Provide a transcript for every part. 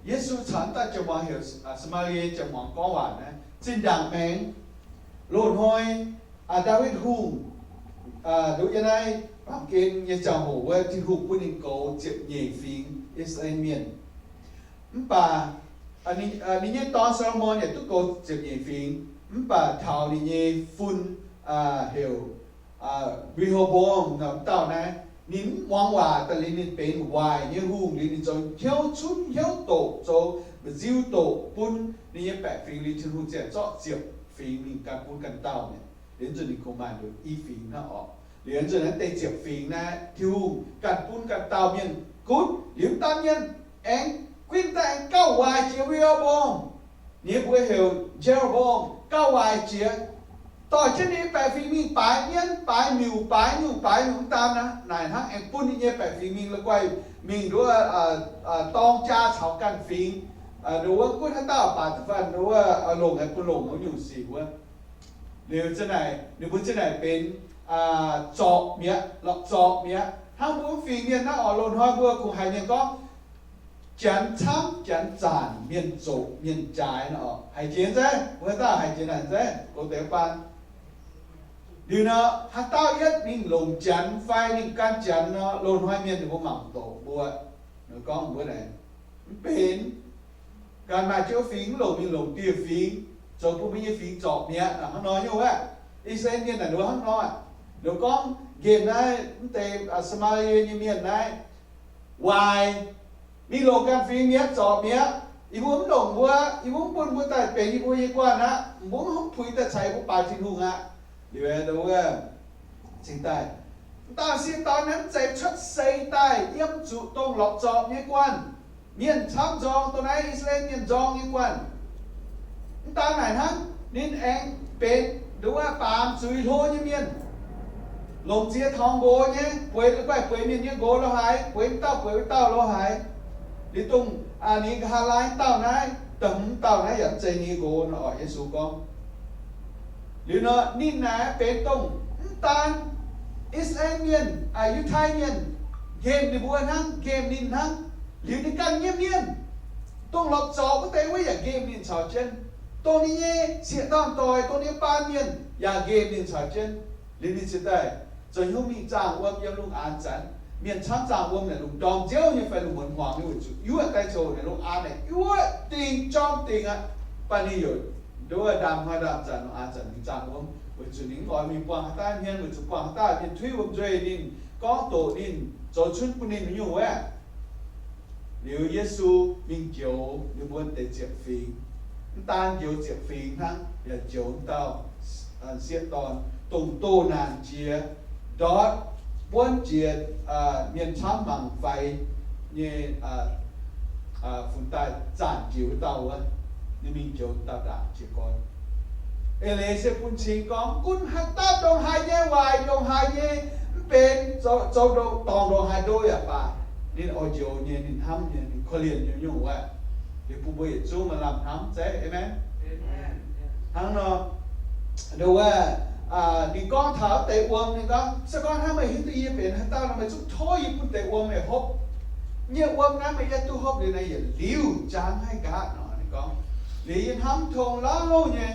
Yesu caux dauh jien-muangz heuc Saa^maa^lie jien-muangz gorngv waac naaiv. Zinh ndaangc maengx loz-hnoi Ndaawitv Hungh, nduqc yiem naaiv baamh gen nyei ziangh hoc wuov, Tin-Hungh bun ninh goux ziepc nyeic fingx I^saa^laa^en Mienh. Mv baac ninh nyei dorn, Saa^lo^morn, yaac duqv goux ziepc nyeic fingx. Mv baac taux ninh nyei fun, heuc Re^ho^mbo^am, wuov dauh naaiv, ninh mv muangx waac daaih liuz ninh benx waaic nyei hungh, liuz ninh zoux hnyouv cunv hnyouv doqc, zoux mba'nziu doqc bun ninh nyei baeqc fingx, liuz Tin-Hungh ziouc zorqv ziepc fingx mingh ganh bun ganh dauh mi'aqv. Liuz nzunc ninh kungx maaih nduqc i fingx hnangv orqc. Liuz nzunc naaiv deix ziepc fingx naaiv Tin-Hungh ganh bun ganh dauh mienh gunv. Liuz mv daan mienh, aengx gunv daaih aengx gauh waaic jiex Re^ho^mbo^am. Ninh mbuo heuc Jeroboam, gauh waaic jiex, dorh jienv ninh nyei baeqc fingx mingh baaix mienv, baaix miuc, baaix nyungc, baaix nyungc, mv daan naaic hnangv, aengx bun ninh nyei baeqc fingx mingh la'guaih mingh nduov dorng jaa caux ganh fingx, nduov wuov gunv haaix dauh baac da'faanh nduov wuov longc aengx bun longc wuov nyungc sic wuov. Liuz za'naaic ninh mbuo za'naaic benx zorpc mi'aqv, lorqc zorpc mi'aqv. Hnangv mbuo fingx mienh naaiv orqc, loz-hnoi mbuo kungx haiz mienh gorngv, Janx camv, Janx zanc, mienh zoqc, mienh jaaix nor orqc. Haiz jiex zeiv? Mbuo haaix dauh haiz jiex naaic zeiv? Goux deix baan. Liuz nor, haaix dauh yietv mingh longc Janx fai mingh gan Janx nor, loz-hnoi mienh ninh mbuo mangc doqc mbuo. Ninh gorngv mbuo naaic, mv benx. Ganh maaih jienv fingx mv longc mingh longc dieh fingx, zoux bun mbuo nyei fingx zorpc mi'aqv. Hnangv nor nyungc wuov, I^saa^laa^en Mienh naaic nduov hnangv nor. Ninh gorngv nqemh naaiv mv deix Saa^maa^lie nyei mienh naaiv, waaic, mingh longc ganh fingx mi'aqv, zorpc mi'aqv. Yie mbuo mv longc mbuo, yie mbuo mv bun mbuo daaih benx yie mbuo nyei guanh aqv. Mbuo mv puix daaih caux yie mbuo baaix Tin-Hungh aqv. Liuz wuov, cingx daaih, mv dauh sieqv dorn naaiv mv zeiz cuotv seix daaih yiem zuqc dongh lorqc zorpc nyei guanh. Mienh camv nzorng, dongh naaiv I^saa^laa^en Mienh nzorng nyei guanh. Mv daan naaic hnangv, ninh aengx benx nduov wuov baamz zuiz hlo nyei mienh, longc ziex taux nqox nyei, bueix la'guaih bueix mienh nyei nqox lo haaix, bueix dauh bueix wuov dauh lo haaix. Liuz dongh ninh nqa'haav laai dauh naaiv, da'hmz dauh naaiv yaac mv zeiz ninh nyei nqox nor orqc, Yesu gorngv. Liuz nor ninh naaic benx dongh mv daan I^saa^laa^en Mienh, Yiutai Mienh nqemh ninh mbuo hnangv, nqemh ninh hnangv. Liuz ninh ganh nyei mienh, dongh lorqc zorpc wuov deix wuov yaac nqemh ninh caux jienv. Dongh ninh nyei sieqv dorn doic, dongh ninh nyei baan mienh yaac nqemh ninh caux jienv. Liuz ninh ziouc daaih zoux hnyouv mingh zaangh wuom yiem lungh aanx zanc. Mienh camv zaangh wuom naaic lungh ndorm nziouv nyei fai lungh muonz hmuangx nyei, weic zuqc yuoqv daaih zoux naaic lungh aanx naaic yuoqv dingc jorm dingc aqv. Mv baac ninh yaac nduov wuov ndaam hnoi ndaam zanc lungh aanx zanc mingh zaangh wuom, weic zuqc ninh mv oix mingh buangh haaix dauh hmien, weic zuqc buangh haaix dauh mienh tuiv wuom nzueic ninh, gorngv doqc ninh, zoux cunv bun ninh nyungc wuov. Liuz Yesu mingh njoux ninh mbuo deix ziepc fingx. Mv daan njoux ziepc fingx hnangv, yaac njoux dauh sieqv dorn, dongh doh naanc jiex, ndortv buonv jiex mienh camv mangc faix nyei, funx daaih zanc jiex wuov dauh wuov. Ninh mingh njoux dauh ndaangc jiez gorn. Eix leiz se bun cing gorngv gunv haaix dauh ndongc haaix nyei waaic, ndongc haaix nyei mv benx, zoux ndongc, dorngc ndongc haaix ndo yaac baac, ninh oix njoux nyei, ninh hnamv nyei, ninh korv-lienh nyei nyungc wuov. Liuz bun mbuo yietc zungv maaih lamh hnamv zeiv. Aamen. Hnangv nor, nduov wuov, ninh gorngv taux wuov deix wuom, ninh gorngv, se gorngv hnangv meih hiuv duqv yie benx haaix dauh nor, meih zungv tov yie bun deix wuom meih hopv. Nyei wuom naaiv meih yietv duqv hopv liuz naaiv yietc liuz jangx haih nqaatv nor, ninh gorngv. Liuz yie hnamv tong lauh nyei,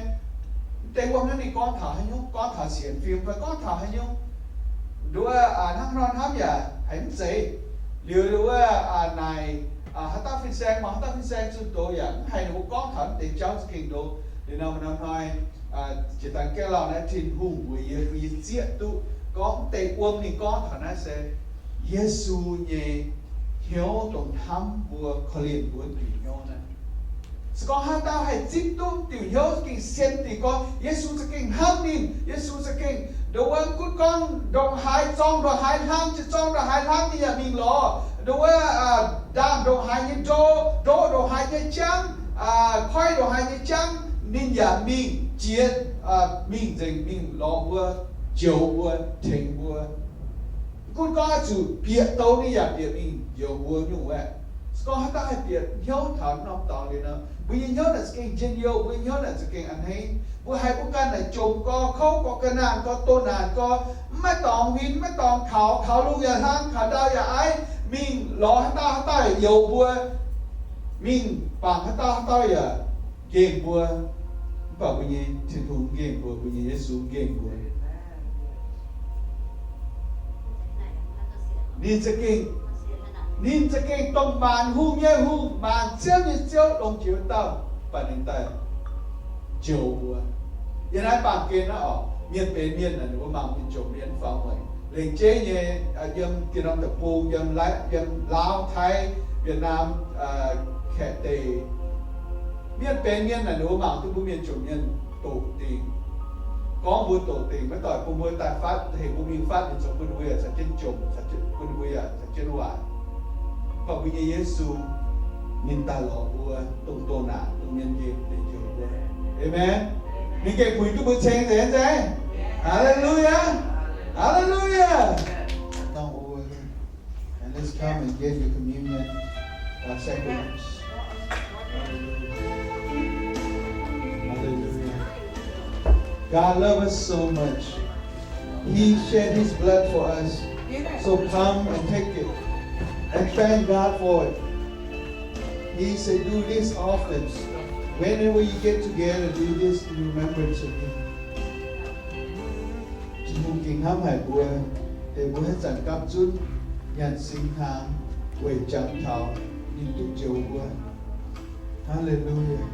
deix wuom naaiv ninh gorngv taux haaix nyungc, gorngv taux sienx fim fai gorngv taux haaix nyungc. Nduov wuov, hnangv nor hnamv yaac haiz mv zeiz. Liuz nduov wuov, naaic, haaix dauh fin-saeng, mangc haaix dauh fin-saeng zunh doz yaac mv haiz ninh mbuo gorngv taux naaiv deix jauv za'gengh ndo. Liuz nor, norm hnoi, jiex daaih gaengh lauh naaiv Tin-Hungh mbuox yie, bun yie zieqv duqv gorngv mv deix wuom ninh gorngv taux naaiv se Yesu nyei hnyouv dongh hnamv mbuo, korv-lienh mbuo diuc hnyouv naaiv. Se gorngv haaix dauh haih zipv duqv diuc hnyouv, za'gengh sienx dingc gorngv Yesu za'gengh hnamv ninh, Yesu za'gengh nduov wuov, gunv gorngv ndongc haaix zorng ndongc haaix hlang, jiex zorng ndongc haaix hlang ninh yaac mingh lorz. Nduov wuov, ndaamv ndongc haaix nyei ndo, ndoqv ndongc haaix nyei jangv, koi ndongc haaix nyei jangv, ninh yaac mingh jiex, mingh nzengc mingh lorz mbuo, njoux mbuo, tengx mbuo. Gunv gorngv zuqc bieqc douz ninh yaac bieqc mingh njoux mbuo nyungc wuov. Se gorngv haaix dauh haih bieqc hnyouv taux norm dorngx liuz nor, mbuo nyei hnyouv naaic za'gengh njien-youh, mbuo nyei hnyouv naaic za'gengh a'hneiv. Mbuo haiz mbuo ganh naaic jomc gorx, kouv gorx, ga'naanh gorx, doh naanc gorx, mv maaih dorngx huin, mv maaih dorngx kaux, kaux lungh yaac hlang, kaux ndau yaac aiv, mingh lorz haaix dauh, haaix dauh yaac youx mbuo. mingh bangc haaix dauh haaix dauh yaac nqemh mbuo, mv baac mbuo nyei Tin-Hungh mv nqemh mbuo, mbuo nyei Yesu mv nqemh mbuo. Ninh za'gengh, ninh za'gengh dongh maanc hungh nyei Hungh, maanc ziouv nyei Ziouv, longx jiex wuov dauh, mv baac ninh daaih njoux mbuo. Yiem naaiv baamh gen naaiv oc, mienh benx mienh naaic, ninh mbuo mangc mienh jomc mienh faaux mueic. Lengc jeiv nyei, yiem Diex Norm Deic-Bung, yiem Laauv, Taiv, Yietc Naam, Kaeqv deic, mienh benx mienh naaic, ninh mbuo mangc duqv mbuo mienh jomc mienh doqc dingc. Gorngv mbuo doqc dingc, maiv doic bun mbuo daaih fatv, heuc mbuo mingh fatv, ninh zoux bun mbuo yaac caux jienv jomc, bun mbuo yaac caux jienv waaic. Mv baac mbuo nyei Yesu, ninh daaih lorz mbuo, dongh doh naanc, dongh mienh nqemh, ninh njoux mbuo. Aamen. Ninh gengh puix duqv mbuo ceng nzengc, nzengc. Hallelujah. Hallelujah. And let's come and get your communion, uh, sacraments. Hallelujah. Hallelujah. God loves us so much. He shed his blood for us. So come and take it. And thank God for it. He said, do this often. Whenever you get together, do this in remembrance of me. Tin-Hungh gengh hnamv haic mbuo, deix mbuo haaix zanc gapv zunv nyanc singx hnaangx weic jangx taux ninh duqv njoux mbuo. Hallelujah.